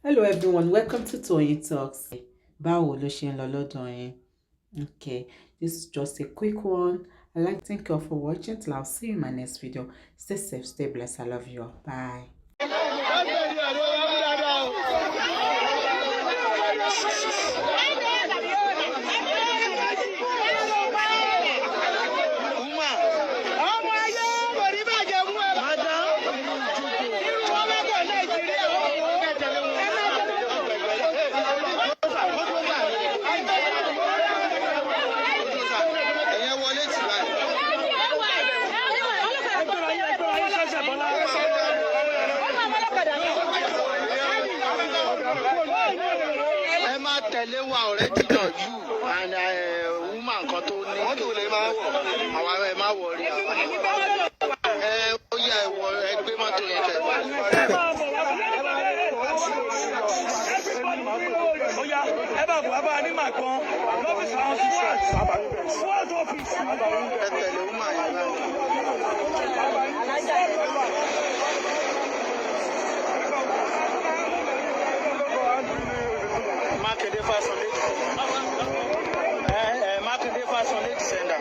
Hello everyone, welcome to Toyeen Talks. Báwo ló ṣe ń lọ lọ́dọ̀ yín? Okay, this is just a quick one. I'd like to thank you all for watching. Till I'll see you in my next video. Stay safe, stay blessed. I love you all. Bye. Ọmọ ayé kò ní bàjẹ́ mú ẹ. Irú wọn bá bọ̀ Nàìjíríà ó wò ó. Ẹ̀yẹ wọlé tì báyìí. Ẹ máa tẹ̀lé wa already náà, you and woman kan tó ní. Mọ́tò lè máa wọ̀. Àwa ẹ má wọrí. Ẹ ó yá, ẹ wọ, ẹ gbé mọ́tò yẹn tẹ̀. Oya, ẹ bá bọ̀, ẹ bá ní màá kan lọ́fíìsì àwọn SWAT office. Ẹ tẹ̀lé woman yẹn báyìí. Mákindé Fásọlé. Ẹ Mákindé Fásọlé sender.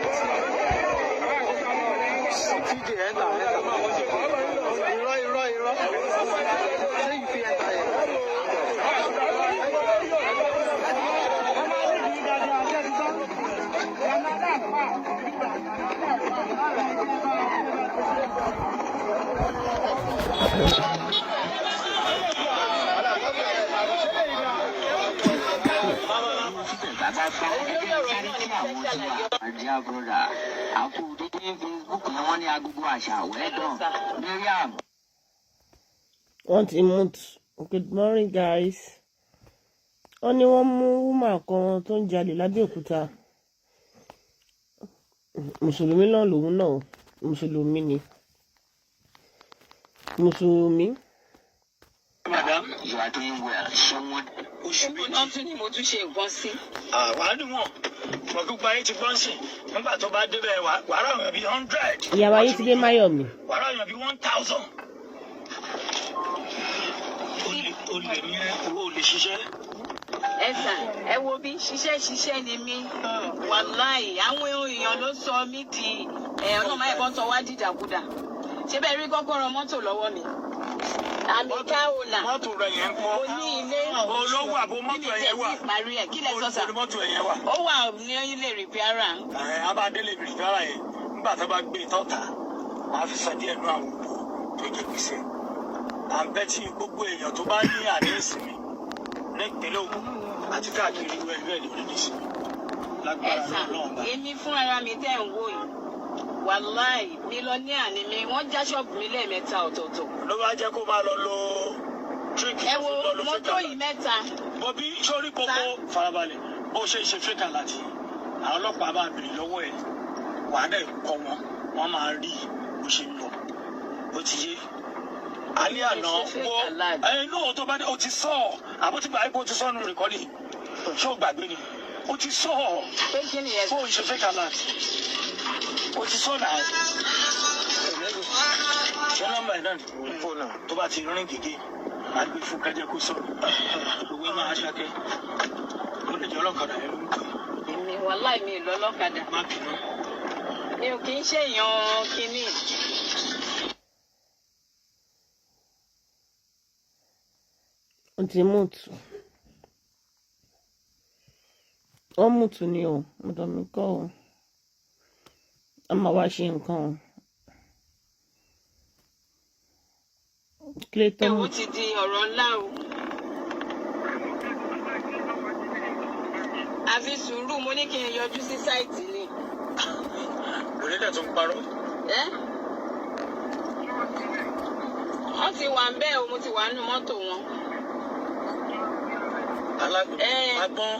TJ, enter, enter. Irọ́, irọ́, irọ́. Ṣé you fit enter here? Dear brother, àkú dídí Facebook ni wọ́n ní agogo àṣà. Well done, Mariam. Wọ́n ti mute. Good morning, guys. Wọ́n ní wọ́n mú woman kan tó ń jalè lábẹ́òkúta. Mùsùlùmí náà lòun náà, mùsùlùmí ni, mùsùlùmí. Madam, You are doing well. Someone oṣù Èmi 2. náà tún ni mo tún ṣe nǹkan sí. Wàá dùn wọ̀n. Mo gbogbo ayé ti gbọ́n sí. Nígbà tó bá débẹ̀, wàá rà wọ̀n bíi 100. Ìyàwó ayé ti dé máyọ̀mí. Wàá rà wọ̀n bíi 1,000. Olè ní ẹ, owó olè ṣiṣẹ́. Ẹ sà, ẹ wo bí ṣiṣẹ́ ṣiṣẹ́ ni mí. Wàláì, àwọn èèyàn ló sọ mí di ẹ ọlọ́mọ ẹ̀kọ́ sọ wá dìdàkudà. Ṣé bẹ́ẹ̀ rí kọ́kọ́rọ́ mọ́tò lọ́wọ́ mi? Àmì káwọnà. Mọ́tò rẹ̀ yẹn ń kọ́. Mo ní ilé. Olówó àbò mọ́tò Kí ni yẹn wà. tẹ̀ sí ìparí ẹ̀? Kí lẹ sọ, sà? Olú mọ́tò yẹn wà. Ó wà ní ilé repair. Ẹ abadélé bìrìkárà yẹn, nígbà tó bá gbé tọ́ta, wàá fi san díẹ̀ nú àwọn owó tó jẹ gbèsè. À ń bẹ́ tí gbogbo èèyàn tó bá ní àní ìsinmi nípínlẹ̀ Ògùn àti káàkiri ìlú ẹgbẹ́ ìlú ní ìsinmi Ẹ lágbára sà, Ọlọ́run bá. èmi fún ara mi tẹ́ ń wò yìí. Wàláì, millionaire ni mi. Wọ́n já ṣọ́ọ̀bù mi lẹ́ẹ̀mẹ́ta ọ̀tọ̀ọ̀tọ̀. Ló bá jẹ́ kó máa lọ lo trick. Ẹ wo mọ́tò yìí mẹ́ta. Bó bí sórí gbogbo farabalẹ̀ bó ṣe ṣe fake alert, àwọn ọlọ́pàá máa bèrè lọ́wọ́ ẹ̀, wàá dẹ̀ kọ́ wọn, wọ́n máa rí bó ṣe ń lọ. Ó ti yé alẹ́ àná. Ṣe fake wo alert. Ẹ inú tó bá dé, ó ti sọ ọ́ àbó ti gbà pé ó ti sọ nù record. Ṣé o gbàgbé ni? Ó ti sọ ọ́. Pé kí ni ẹ bó ń ṣe fake alert, ó ti sọ náà. Ṣé nọ́mbà ẹ̀ náà ni? Fóònù. Tó bá ti rin gègé, máa gbé fún kájẹ kó sọ̀rọ̀, gbogbo ẹ máa ṣàkẹ́. Ó lè jẹ́ ọlọ́kadà ẹ ló ń pè. Èmi, wàláì, mi ì lọ́lọ́kadà. Má bínú. Mi ò kì í ṣèyàn kínní. Wọ́n ti mute. Wọ́n mute ni o, ọ̀dọ̀ mi kọ́ o. A máa wá ṣe nǹkan o. Kílé tó Ewu mute. ti di ọ̀rọ̀ ńlá o. Àfi sùúrù, mo ní kí n yọjú sí site ni. Onídẹ̀ tó ń parọ́. Ẹ́ wọ́n ti wà ń bẹ́ẹ̀ o, mo ti wà nínú mọ́tò wọn. Alágbọ̀n. Ẹ. Agbọ́n.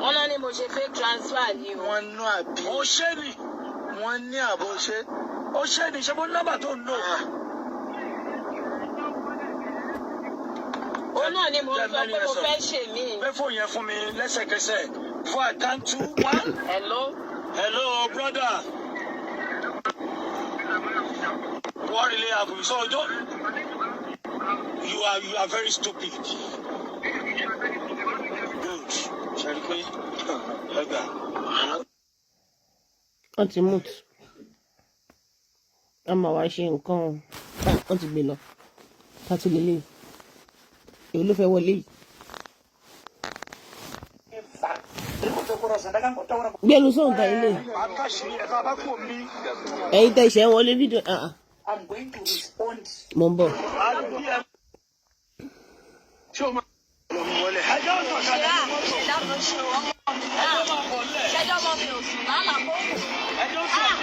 Wọ́n náà ní mo ṣe fake transfer ni o. Wọ́n ná àbí. Ó ṣé ni. Wọ́n ní àbò ṣe. Ó ṣé ni, ṣé mo ní nọ́mbà tó ń lò. Òun náà ni mo ń sọ pé mo fẹ́ ṣe mí. Gbé fóònù yẹn fún mi lẹ́sẹ̀kẹsẹ̀ fún account 21. Hello. Hello, brother. What really happened? So don't, you are very stupid. Good. Ṣe rí pé ẹ gbà. Wọ́n ti mute. A máa wá ṣe nǹkan o. Ah, wọ́n ti gbé lọ. Tátú lélẹ̀, èwo ló fẹ́ wọlé yìí? Gbẹ́nu sọ̀hún ta ilé. Ẹ̀yin tẹ̀ ṣẹ́ wọlé fídíò. Ah, ah. Mo ń bọ̀. Ṣẹ̀dá ló ṣe ọmọ mi náà. Ṣẹjọ́ ọmọ mi ò sùn lálàá kó kù.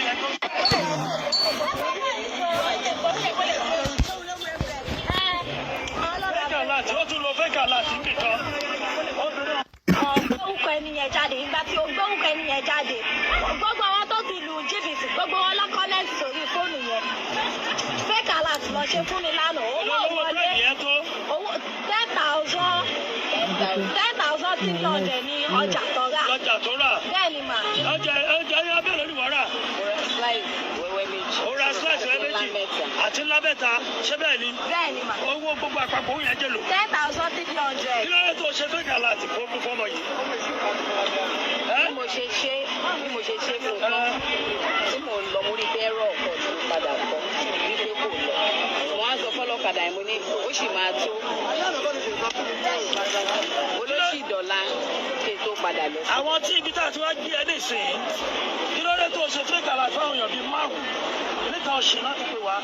Fake alert, ó tún lo fake alert nìkan. Gbórúkọ ẹni yẹn jáde. Ìgbà tí o gbórúkọ ẹni yẹn jáde, gbogbo àwọn tó ti lu jìbìtì, gbogbo wọn lọ comment sórí fóònù yẹn. Fake alert lọ ṣe fún mi lánàá, owó Owó wọlé. búrẹ́dì yẹn tó. Owó 10,300 ní ọjà tó rà. Lọ́jà tó rà. Bẹ́ẹ̀ ni mà. Ọjà yẹn abẹ́rẹ́ lórí wọ́n rà. Slice wẹ́wẹ́ méjì. Ó ra slice rẹ méjì àti ńlá mẹ́ta, ṣé bẹ́ẹ̀ ni? Bẹ́ẹ̀ ni mà. Owó gbogbo àpapọ̀ òun yẹn jẹ́ lò. 10,300. Kí ló dé tó ṣe fake alert fún fọmọ yìí? Bí mo ṣe ṣe fún un tí mò ń lọ, mo rí pé ẹ̀rọ ọkọ̀ tí mo padà kọ́ wípé kò lọ. Mo á sọ fọlọ́kadà yẹn, mo ní ó sì máa tó olóṣì dọ̀la kí n tó padà lọ. Àwọn tí ibi tá a ti wá gbé ẹ nísìnyí, kí ló dé tó ṣe fake alert fáwọn èèyàn bíi márùn-ún níta ọ̀sìn láti pè wá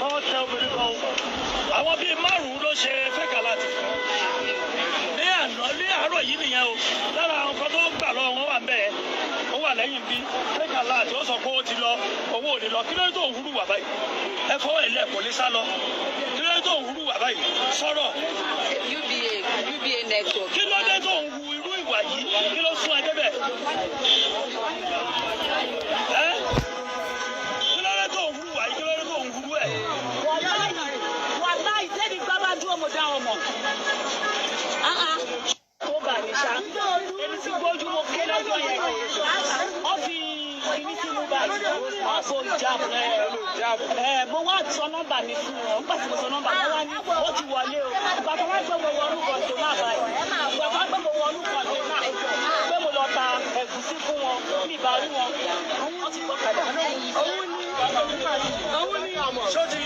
wọ́n tẹ obìnrin kan o? Àwọn bíi márùn-ún ló ṣe fake alert fún ní àná, ní àárọ̀ yìí nìyẹn o. Lára àwọn kan tó gbà lọ́wọ́ wọn wà ń bẹ́ẹ̀, ó wà lẹ́yìn bí fake alert. Ó sọ pé ó ti lọ, owó ò ní lọ. Kí ló dé tó ń hurú wà báyìí? Ẹ fọwọ́ ẹ̀ lẹ̀, kò ní sá lọ. Kí ló dé tó ń hurú wà báyìí? Sọ̀rọ̀. UBA network. Kí ló dé tó ń hu irú ìwà yìí? Kí ló sún ẹ débẹ̀ ẹ? Kí ló dé tó ń hurú wà yìí? Kí ló dé tó ń hurú ẹ? Wàláì, wàláì, tẹ́lẹ̀ gbá bá dúró, mo dá wọn mọ̀. Ah, ah. Tó bà mí ṣá, èmi ti gbójú, mo ké lọ́jọ́ yẹn. Wọ́n fi kíní sínú báyìí, wọ́n fo ìjáàbù ẹ̀. Mo wá sọ nọ́mbà mi fún wọn. Nígbà tí mo sọ nọ́mbà, wọn wá ní ó ti wọlé o. Ìgbà tó wá gbé mo wọnú kọ̀ǹtò báyìí, ìgbà tó wá gbé mo wọnú kọ̀ǹtò pé mo lọ ta ẹ̀gúsí fún wọn, mi ìbá rí wọn, wọ́n ti gbọ́ padà. Òun ni, òun ni. Ṣó ti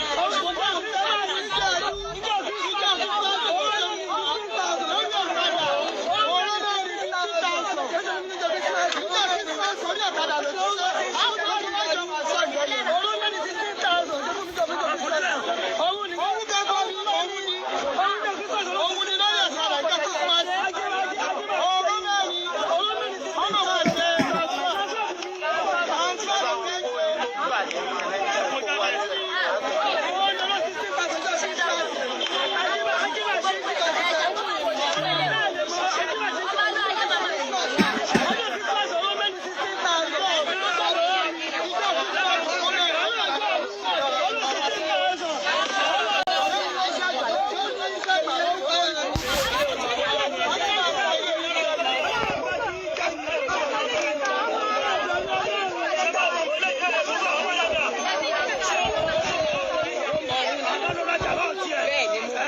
Òun ni. Bẹ́ẹ̀ ni mo.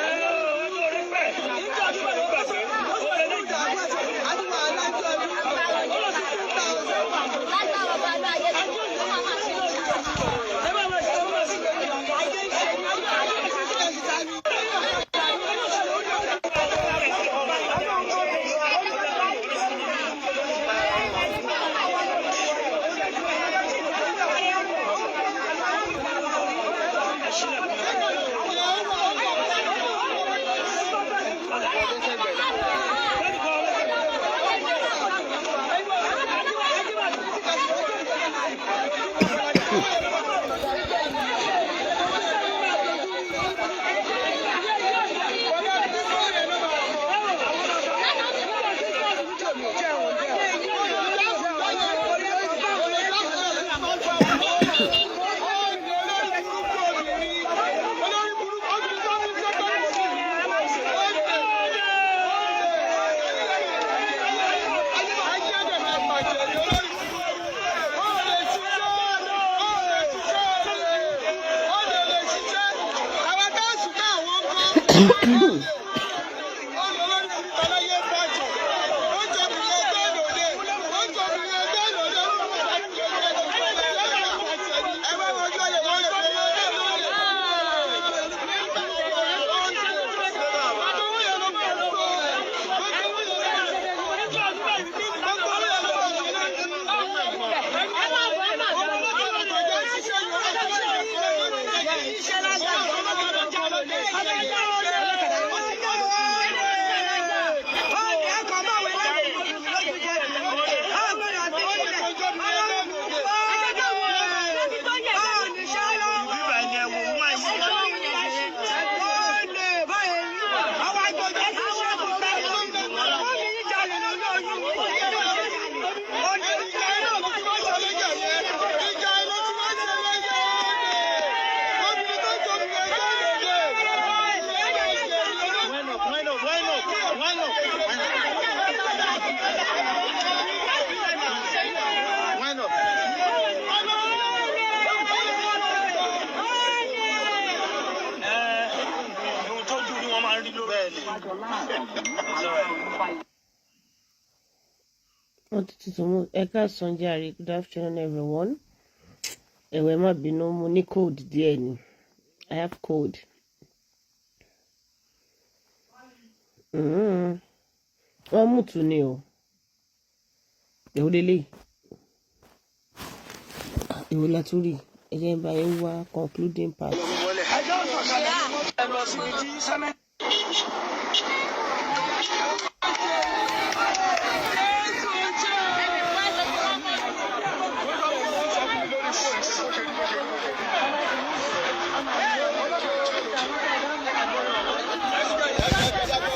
Lágbára ọba ní ayé tí wọ́n máa máa ṣe é. Ohun tójú ni wọ́n máa ń rí lórí. Wọ́n ti tuntun mú. Ẹ káàsán jàre. Good afternoon, everyone. Ẹ̀wẹ̀, má bínú, mo ní cold díẹ̀ ni. I have cold. Wọ́n mú tù ní o. Èwo lélẹ́yìí? Èwo la tún rí? Ẹ jẹ́ n bá yín wá concluding part. Ẹ lọ síbi tí sẹ́mẹ́ntì.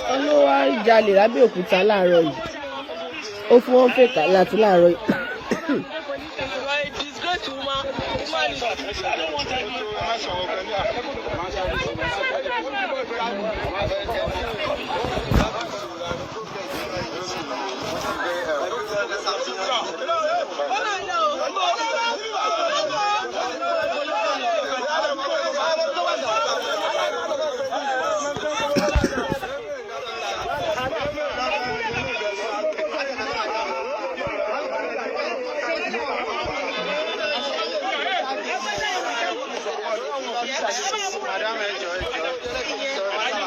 Wọ́n ló wá jalè lábẹ́òkúta láàárọ̀ yìí. Ó fún wọn fake alert láàárọ̀ yìí. You are a disgrace to humanity. I don't want any. Madam, ẹ jọ̀ọ́, ẹ jọ̀ọ́.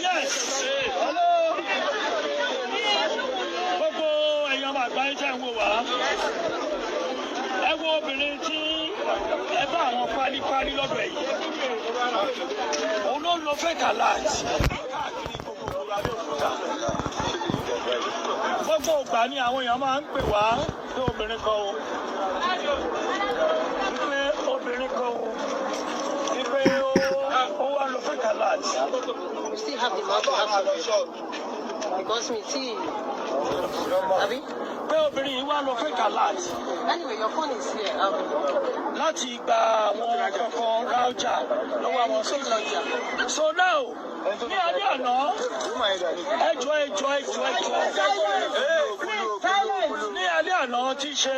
Yes. Gbogbo ẹ̀yin ọmọ àgbáyé tẹ̀ ń wò wá. Ẹ wo obìnrin tí ẹ bá àwọn pálípálí lọ́dọ̀ ẹ̀ yìí. Òun ló lo fake alert káàkiri gbogbo ìgboro Abẹ́òkúta. Gbogbo ìgbà ni àwọn èèyàn máa ń pè wá pé obìnrin kan o. Wípé obìnrin kan o. Wípé ó wá lo fake alert. We still have the mouth to have to because me see. Abi? Pé obìnrin yìí wá lo fake alert Anyway, your phone is here. Láti gba àwọn kankan ra ọjà lọ́wọ́ àwọn Lọ́jà. So now, ní alẹ́ àná, ẹjọ́, ẹjọ́, ẹjọ́, ẹjọ́, ní alẹ́ àná tí í ṣe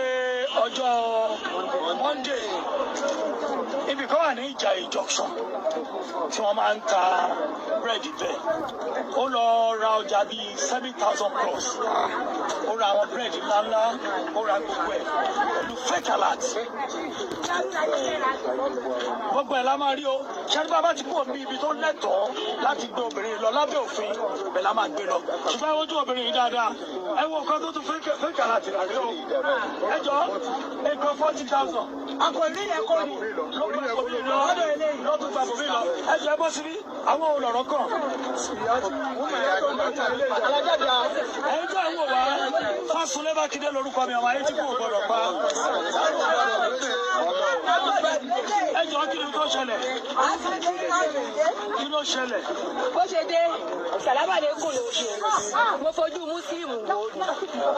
ọjọ́ Monday. Ibì kan wà ní Ìjàyè junction tí wọ́n máa ń ta búrẹ́dì bẹ́ẹ̀. Ó lọ ra ọjà bíi 7,000 plus. Ó ra àwọn búrẹ́dì ńláńlá, ó ra gbogbo ẹ̀ pẹ̀lú fake alert. Gbogbo ẹ̀ la máa rí o. Ṣẹ́ni bá bá ti kúrò ní ibi tó lẹ́tọ̀ọ́ láti gbé obìnrin lọ lábẹ́ òfin, bẹ́ẹ̀ la máa gbé lọ. Ṣùgbọ́n ẹ wojú obìnrin yìí dáadáa. Ẹ wo nǹkan tó tún fake alert rà rí o. Ẹ jọ nǹkan 40,000. Àkòrí yẹn kò ní. Ló gba bòmí lọ. Ló tún gba bòmí lọ. Ẹ jọ ẹ bọ́ síbí, àwọn olọ̀rọ̀ kàn. Ẹ̀yin tó ń wò wá, Fásunlé Mákindé lorúkọ mi, ọmọ ayé tí kò gbọdọ̀ pa. Ẹ jọ, kí ni tó ṣẹlẹ̀? Kí ló ṣẹlẹ̀? Bó ṣe dé, sàlámàlẹ́kùn ló ṣe. Mo fojú Muslim wò ó ní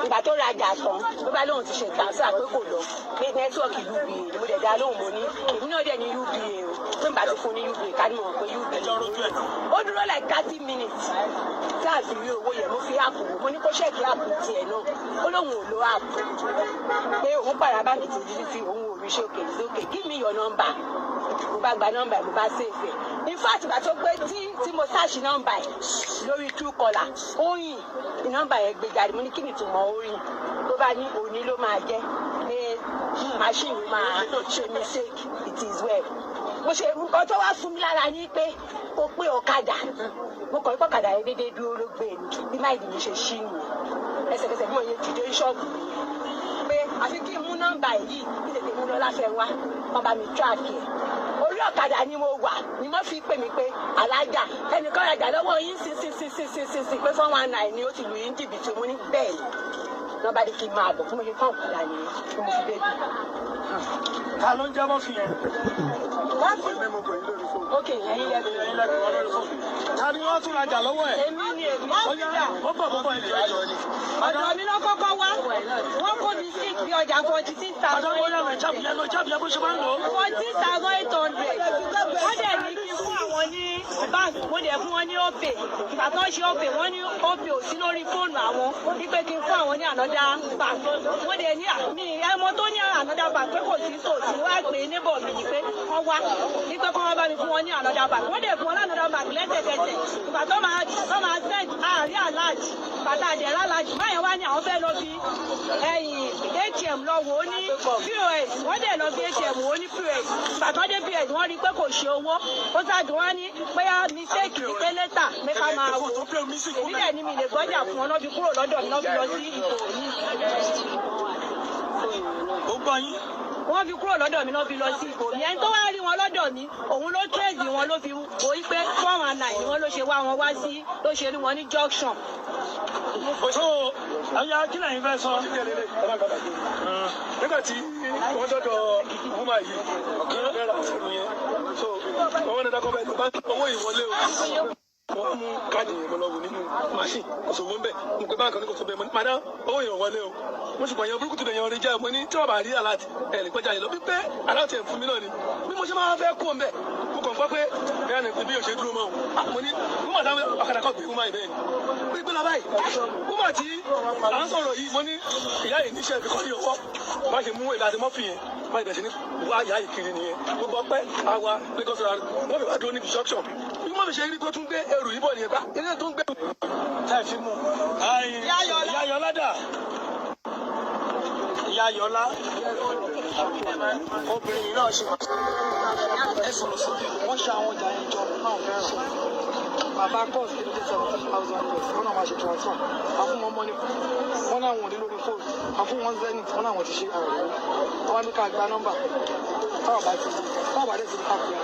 ìgbà tó rajà tán, ló bá lóun ti ṣe transfer pé kò lọ, pé network UBA ni. Mo dẹ̀ dá lóhùn, mo ní èmi náà dẹ̀ ní UBA o, pé nígbà tí fún ní UBA ká ní mo mọ̀ pé UBA. Ẹjọ́ rojú ẹ̀ náà. Ó dúró like 30 minutes tí a fi rí owó yẹn. Mo fi app wò, mo ní kó check app tiẹ̀ náà. Ó lóun ò lo app, pé òun pàrọ̀ báńkì ti di títí òun ò rí. Ṣe okay, it's okay, give me your number. Mo bá gba nọ́mbà ẹ̀, mo bá save ẹ̀. In fact, ìgbà tó pé tí mo search nọ́mbà ẹ̀ lórí Truecaller, ó yìn ní nọ́mbà yẹn gbé jáde. Mo ní kí ni ìtumọ̀ orin? Tó bá ní òní ló máa jẹ́ pé machine ló máa ṣe mistake. It is well. Mo ṣe nǹkan tó wá fún mi lára ní pé kó pé ọ̀kadà, mo kàn ní ọ̀kadà yẹn déédéé dúró ló gbé mi. Bí mind mi ṣe ṣí nìyẹn ẹsẹ̀kẹsẹ̀, bí mo yẹ dìde ní ṣọ́ọ̀bù mi pé àfi kí n mú nọ́mbà yìí, kí tètè mú lọ láfẹ́ wá, wọ́n bá mi track ẹ̀. Orí ọ̀kadà ni mo wà ni mo fi pè mí pé alájà, ẹnìkan rajà lọ́wọ́ yín sí sí sí sí sí sí sí, pé 419 ni ó ti lù yín jìbìtì. Mo ní bẹ́ẹ̀ ni. Wọ́n bá dé kí n máa bọ̀, fún mo ṣe kàn kúrà nìyẹn tí mo fi débi. Ta ló ń jábọ́ fi yẹn? Ok, ẹ̀yin lẹ Ẹ̀yin lẹ́kọ̀ọ́ wọn lórí fóònù. Ta ni wọ́n tún rajà lọ́wọ́ ẹ̀? Èmi ni èmi. Ó yá, ó bọ̀ bọ̀ bọ̀, ẹ̀jọ̀ ẹ̀jọ̀. Ọ̀dọ̀ mi ló kọ́kọ́ wá. Wọ́n kó biscuit bí ọjà 46,000. Madam, ó yá, lọ jábù yẹn, lọ jábù yẹn bó ṣe máa ń lò ó. 14,800. Wọ́n dẹ̀ ní kí n fún àwọn ní bank, mo dẹ̀ fún wọn ní Opay. Ìgbà tó ń ṣe Opay, wọ́n ní Opay ò sí lórí fóònù àwọn, wípé kí n fún àwọn ní another bank. Mo dẹ̀ ní àmì ẹmọ tó ní another bank pé kò sí tòsí. Wọ́n á pè é níbọ̀ mi ní pé wọ́n wá, wípé kọ́ wọ́n bá mi fún wọn ní another bank. Wọ́n dẹ̀ fún wọn ní another bank lẹ́sẹ̀kẹsẹ̀. Ìgbà tó máa send, àárí alert bàtà àdẹ̀rà alert báyẹn wá ní àwọn fẹ́ lọ fi ẹ̀yìn ATM lọ wò ó ní POS. Wọ́n dẹ̀ lọ fi ATM wò ó ní POS. Ìgbà tó dé POS, wọ́n rí i pé kò ṣe owó. Ó ṣáàjú wọ́n ní bóyá mistake ní pé later pé ká máa wò ó. Èmi dẹ̀ ní mi lè gbọ́jà fún wọn. Lọ́ fi kúrò lọ́dọ̀ mi, lọ́ fi lọ sí ipò mi. Ó gbọ́ yín. Wọ́n fi kúrò lọ́dọ̀ mi, lọ́ fi lọ sí ipò mi. Ẹni tó wá rí wọn lọ́dọ̀ mi, òun ló trace wọn, ló fi wò ó pé 419 ni wọ́n ló ṣe wá wọn wá sí, ló ṣe rí wọn ní junction. So, ẹ̀yà, kí lẹ́yìn fẹ́ sọ? Nígbà tí wọ́n dọ́dọ̀ woman yìí, wọ́n fẹ́ ra fóònù yẹn, so wọ́n ní dákọ́ bẹ́ẹ̀ ló bá owó ìwọlé o. Wọ́n mú káàdì yẹn, mo lọ wò nínú machine, kò sówó ń bẹ̀. Mo pe báńkì, ní kò tó bẹ́ẹ̀. Mo ní madam, owó yẹn ò wọlé o. Mo sì pààyàn burúkú tó lè yan orin jẹ́. Mo ní tí wọ́n bá rí alert ẹ̀ lè gbọ́jà yẹn lọ bí pé alert ẹ̀ fún mi náà ni. Bí mo ṣe máa fẹ́ kó ń bẹ̀, mo kàn gbọ́ pé bẹ́ẹ̀ ni bí yóò ṣe dúró mọ́ o. Mo ní woman táwọn ọ̀kadà kan gbé woman yìí, bẹ́ẹ̀ ni pé lọ báyìí, woman tí à ń sọ̀rọ̀ yìí. Mo ní ìyá yìí níṣẹ́ ibi kọ́ ní ọwọ́ má ṣe mú èlò àti mọ́fì yẹn, má ṣe bẹ̀rẹ̀ sí ní wá ìyá yìí kiri nìyẹn. Gbogbo ọpẹ́ àwa Lagos ra wọ́n fi wá dúró níbi junction. Bí wọ́n fi ṣe rí pé ó tún gbé ẹrù yìí bọ̀ nìyẹn, pa ilé tó ń gbé. Tẹ́ ẹ fi mú. Ìyá Yọlá dà? Ìyá Yọlá. Obìnrin yìí náà ṣe Ẹ sọ̀rọ̀ sókè. Wọ́n ṣe àwọn ọjà yẹn jọ náà fẹ́ràn. Bàbá cost kí ló dé 17,000 plus, wọ́n náà máa ṣe transfer. A fún wọn money, wọ́n náà wọ́n ní lórí fóònù. A fún wọn Zenith, wọ́n náà wọ́n ti ṣe àrò. Wọ́n wá ní ká gba nọ́mbà. Táwọn bá dẹ̀ ti ká pè é.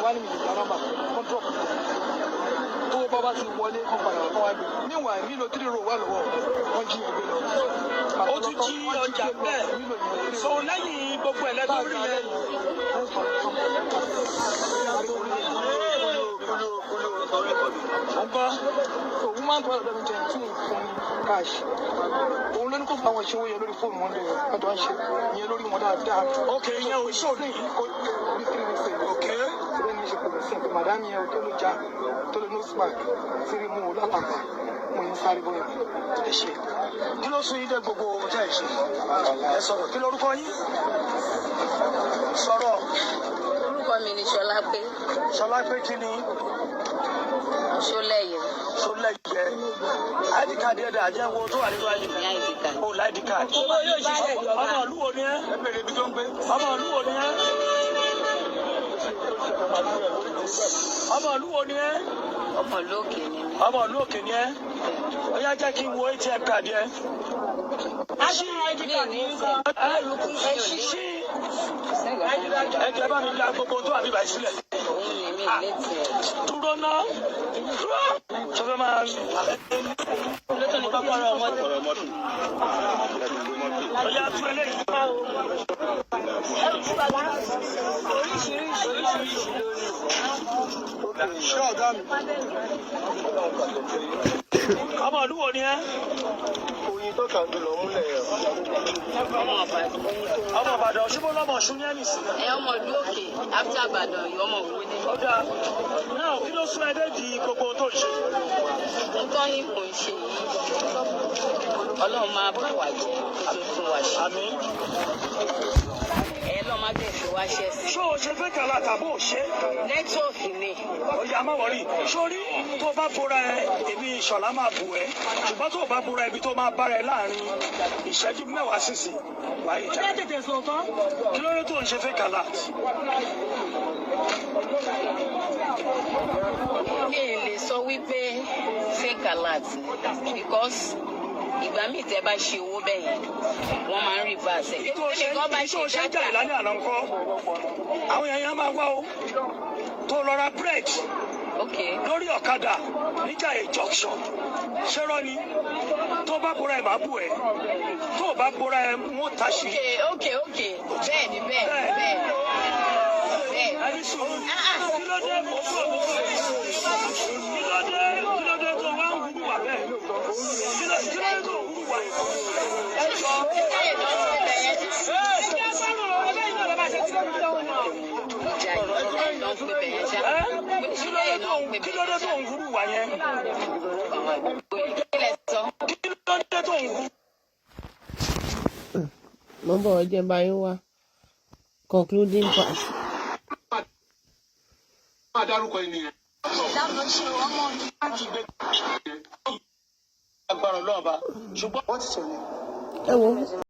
Wọ́n á ní mi lè gba nọ́mbà. Wọ́n drop. Tó bá bá ti wọlé, wọ́n padà wọ́n wá gbé. Meanwhile, Milo three row wà lọ́wọ́. Wọ́n jí ẹgbẹ́ lọ. Ó tún jí ọjà bẹ́ẹ̀. So lẹ́yìn gbogbo ẹ̀ lẹ́tọ́ rí yẹn. Mo ń gbọ́. So woman tó wà lọ́dọ̀ mi jẹ́ tí ń fún ní cash. Òun ló ní kó fún àwọn ìṣòwò yẹn lórí fóònù wọn lè wọ́n tó wá ṣe ìyẹn lórí wọn dáadáa. Ok, ìyẹn ò ṣòro. Bí 3 weeks ago. Ok. Ṣé Ní ṣe pẹ̀lú sí pé madam yẹn tó ló já tó ló nose mask sí rí mú un lálàpá, mo ń sáré bóyá. Ẹ ṣe. Kí ló sún yín dé gbogbo ohun tẹ́ ẹ ṣe? Ẹ sọ̀rọ̀. Kí lorúkọ yín? Sọ̀rọ̀. Orúkọ mi ni Ṣọlápé. Ṣọlá pé kí ni? Ṣọlẹ́yẹ. Ṣọlẹ́yẹ. ID card ẹ̀dá jẹ́ wo tó wà nínú ID? Ní ID card. O la ID card. Ọmọ ìlú wo ni ẹ́? Ọmọ ìlú wo ni ẹ́? Ọmọ ìlú wo ni ẹ́? Ọmọ ìlú òkè ni mí. Ọmọ ìlú òkè ni ẹ́. Ó yá, jẹ́ kí n wo ATM card yẹn. Ṣí ID card yín kan. Ẹ ṣí. Ẹ jẹ́ bá mi la gbogbo tó wà níbàá sílẹ̀. Òun ni mi létí ẹ̀. Dúró ná. Dúró. Ṣé fẹ́ máa Kọ́kọ́rọ́ mọ́tò. Ó yá, tú eléyìí. Oríṣiríṣi oríṣiríṣi lórí. Ṣé ọ̀gá mi? Ọmọ ìlú wo ni ẹ́? Oyin tó kà ń lọ múlẹ̀. Ọmọ Ìbàdàn, ṣùgbọ́n lọ́mọ Ọ̀ṣun ní ẹ̀mí sí. Ẹ ọmọ ìlú òkè after Ìbàdàn, ọmọ Òwò ni. Ó dáa náà. Kí ló sún ẹ dé di gbogbo ohun tó ń ṣe? Nǹkan yìí mò ń ṣe yìí, Ọlọ́run máa bá wa jẹ́ kó tó tún wa ṣe. Àmín. Ẹ lọ́ máa bẹ̀ fi wá ṣẹ́ sí. Ṣó o ṣe fẹ́ kàlá tàbó o ṣe? Network ni. Ó yá, má worry. Sórí tó o bá bora ẹ, èmi Ìṣọ̀lá máa bù ẹ, ṣùgbọ́n tó o bá bora ibi tó máa bára ẹ láàrin ìṣẹ́jú 10 sísìn wáyé jà. Kí ló dé tó ń ṣe fake alert? Mi ì lè sọ wípé fake alert ni, because ìgbà míì tẹ́ bá ṣe owó bẹ́ẹ̀ yẹn, wọ́n máa ń reverse ẹ̀. Tó o ṣe Tẹ́nìkan bá tó o ṣe ń data jà ìlànà àná ńkọ́? Àwọn èèyàn máa wá o tó lọ ra bread lórí ọ̀kadà níjàyè junction. Ṣẹ́rọ́ ni tó bá bora ẹ̀, máa bù ẹ́. Tó o bá bora ẹ̀, wọ́n ta sí. Ok, bẹ́ẹ̀ ni, bẹ́ẹ̀ ni, bẹ́ẹ̀ ni, bẹ́ẹ̀ ni. Ẹni sùúrù. Kí ló dé? Mo fún ọ, mo fún ọ. Kí ló dé? Kí ló dé tó wá ń wúrú wà bẹ́ẹ̀? Kí ló dé tó ń wúrú wà? Ẹ jọ. Níjàyè ló ń pè bẹ́ẹ̀ yẹn. Níjàyè ló ń pè bẹ́ẹ̀ yẹn ṣá. Kí ló dé tó ń kí ló dé tó ń wúrú wà yẹn? Kí lẹ sọ? Kí ló dé tó ń wúrú? Mo ń bọ̀, ẹ jẹ́ bá yín wá concluding part. Máa dárúkọ ènìyàn. Agbára Ọlọ́run bá ṣùgbọ́n. Ẹ wo.